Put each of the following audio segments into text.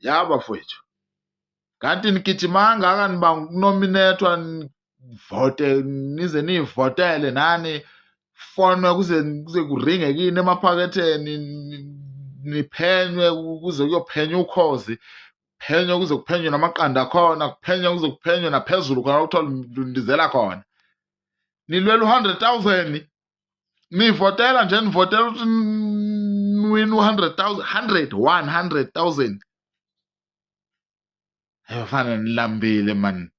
Ya bafowethu, kanti nigijima kangaka nibanga ukunominethwa, nivote nize niyivotele nani, fonwe kuze kuringe kini emaphaketheni, niphenywe kuze kuyophenya ukhozi, phenywe kuze kuphenywe namaqanda akhona, kuphenywe kuze kuphenywe naphezulu khona uthola ndizela khona. Nilwela u-100,000, nivotela nje, nivotela ukuthi niwine u-100,000, hundred, one hundred thousand. Hey bafana, nilambile man,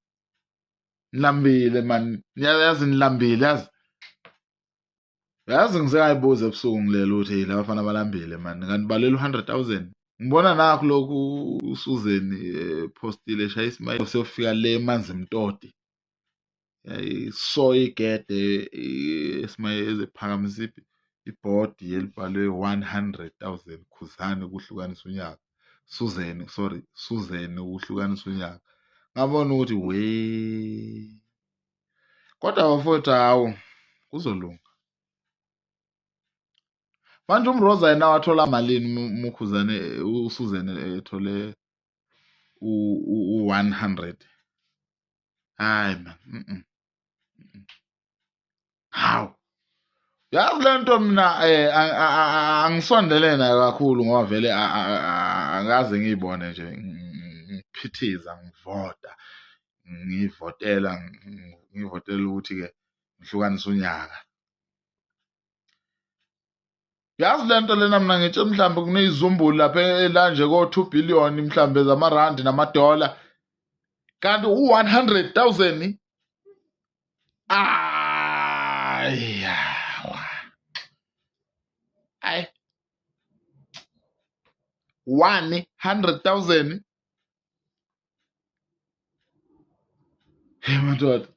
nilambile man, yazi nilambile, yazi. Yazi ngisengayibuza ebusuku ngilele ukuthi hey laba bafana balambile man, kanti balela u-100,000. Ngibona nakho lokhu uSusan postile eshaya ismayile seyofika le Manzimtoti. Yayisoya igede esimayile ezephakamisa ibhodi elibhalwe 100,000 Khuzani kuhlukanisa unyaka. Susan, sorry, Susan ukuhlukanisa unyaka. Ngabona ukuthi we. Kodwa bafowethu, hawu kuzolunga. Manje uMroza yena wathola malini Mukhuzane, uSusan ethole u-100? Hayi man, Hawu. Yazi le nto mina angisondele nayo kakhulu ngoba vele angikaze ngiyibone nje ngiphithiza, ngivota, ngivotela, ngivotela ukuthi-ke ngihlukanise unyaka. Yazi le nto lena mina ngitshe mhlawumbe kuneyizumbulu lapha ela nje ko-2 billion mhlawumbe zamarandi namadola, kanti u-100,000 ayi ayi 100,000. Hey madoda.